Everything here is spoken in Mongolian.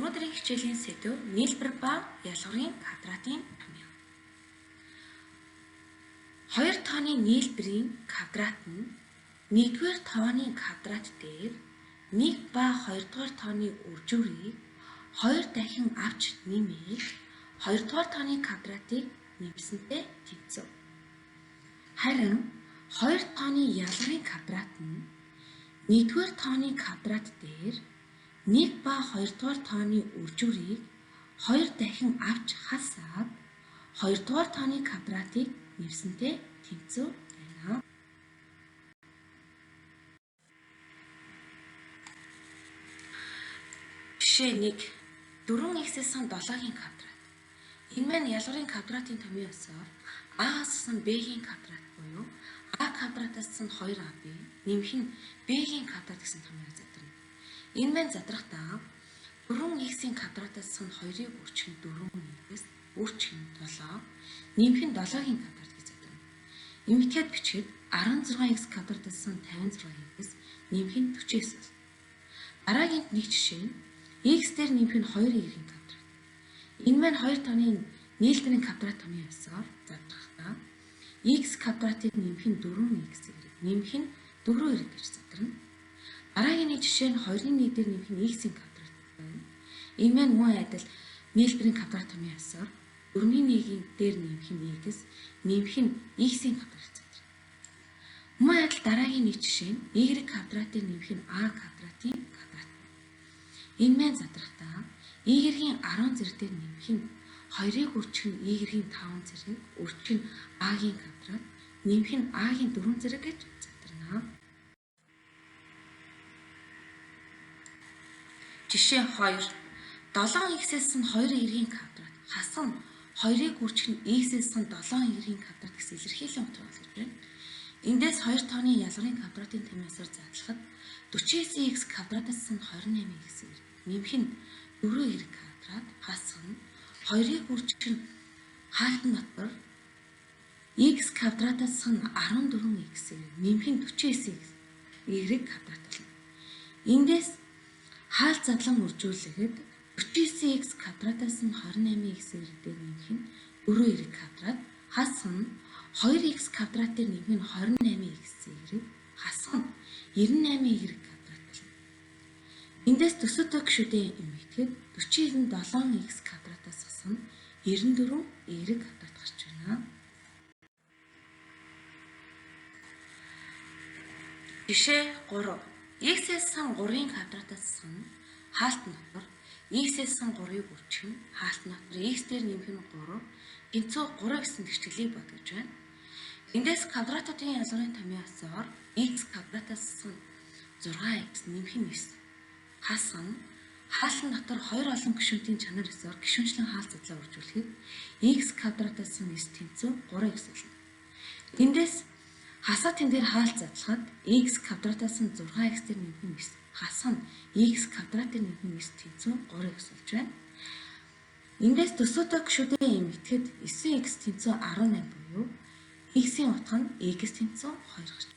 Өнөөдрийн хичээлийн сэдэв нийлбэр ба ялгаврын квадратын томьёо. Хоёр тооны нийлбэрийн квадрат нь нэгдүгээр тооны квадрат дээр 1 ба хоёрдугаар тооны үржүүрийг хоёр дахин авч нэмээд хоёрдугаар тооны квадратыг нэмсэнтэй тэнцв. Харин хоёр тооны ялгаврын квадрат нь нэгдүгээр тооны квадрат дээр 1 ба хоёрдугаар тооны үржүүрийг хоёр дахин авч хасаад хоёрдугаар тооны квадратыг нэмсэнтэй тэнцв байна. Жишээ 1. 4x-ээс 7-ийн квадрат. Энэ маань ялгаврын квадратын томьёо ёсоор a-аас нь b-ийн квадрат буюу a квадратаас нь 2ab нэмэх нь b-ийн квадрат гэсэн томьёо задарна. Энэ маань задрахдаа 4x-ийн квадратаас нь 2-ыг үржих нь 4x үржих нь 7 нэмэх нь 7-ийн квадрат гэж задарна. Эмэгтэйд бичихэд 16x квадратаас нь 56x нэмэх нь 49 болно. Дараагийн нэг жишээ нь x дээр нэмэх нь 2y-ийн квадрат. Энэ маань хоёр тооны нийлбэрийн квадрат томьёо ёсоор задрахдаа x квадратыг нэмэх нь 4x нэмэх нь 4y гэж задарна. Дараагийн нэг жишээ нь 2-ын 1 дээр нэмэх нь x-ийн квадрат байна. Энэ маань мөн адил нийлбэрийн квадрат томьёо ёсоор 4-ийн 1-ийн дээр нэмэх нь x нэмэх нь x-ийн квадрат задарна. Мөн адил дараагийн нэг жишээ нь y квадратыг нэмэх нь a квадратын квадрат. Энэ маань задрахдаа y-ийн 10 зэрэг дээр нэмэх нь 2-ыг үржих нь y-ийн 5 зэрэг үржих нь a-гийн квадрат нэмэх нь a-гийн 4 зэрэг гэж задарна. Жишээ 2. 7x-ээс нь 2y-ийн квадрат хасах нь 2-ыг үржих нь x-ээс нь 7y-ийн квадрат гэсэн илэрхийлэн утга болгож байна. Эндээс хоёр тооны ялгаврын квадратын томьёосоор задлахад 49x квадратаас нь 28x нэмэх нь 4y квадрат хасах нь 2-ыг үржих нь хаалтан дотор x квадратаас нь 14x нэмэх нь 49x y квадрат болно. Эндээс хаалт задлан үржүүлэхэд 49x квадратаас нь 28x дээр нэмэх нь 4y квадрат хасах нь 2x квадрат дээр нэмэх нь 28x y хасах нь 98y квадрат болно. Эндээс төсөөтэй гишүүдийн эмэгтэйд 47x квадратаас хасах нь 94y квадрат гарч байна. Жишээ 3. X-ээс 3-ын квадратаас хасах нь хаалт дотор x-ээс 3-ыг үржих нь хаалт дотор x дээр нэмэх нь 3 тэнцүү 3 гэсэн тэгшгэлийг бодгож байна. Эндээс квадратуудын ялгаврын томьёо ёсоор x квадратаас 6x нэмэх нь 9 хасах нь хаалтан дотор хоёр олон гишүүнтийн чанар ёсоор гишүүнчлэн хаалт задлаа үржүүлэхэд x квадратаас 9 тэнцүү 3x болно. Эндээс хасаа тэн дээр хаалт задлахад x квадратаас 6x дээр нэмэх нь 9 хасах нь x квадрат дээр нэмэх нь 9 тэнцүү 3x болж байна. Эндээс төсөөтэй гишүүдийн эмэгтэйд 9x тэнцүү 18 буюу x-ийн утга нь x тэнцүү 2 гарч.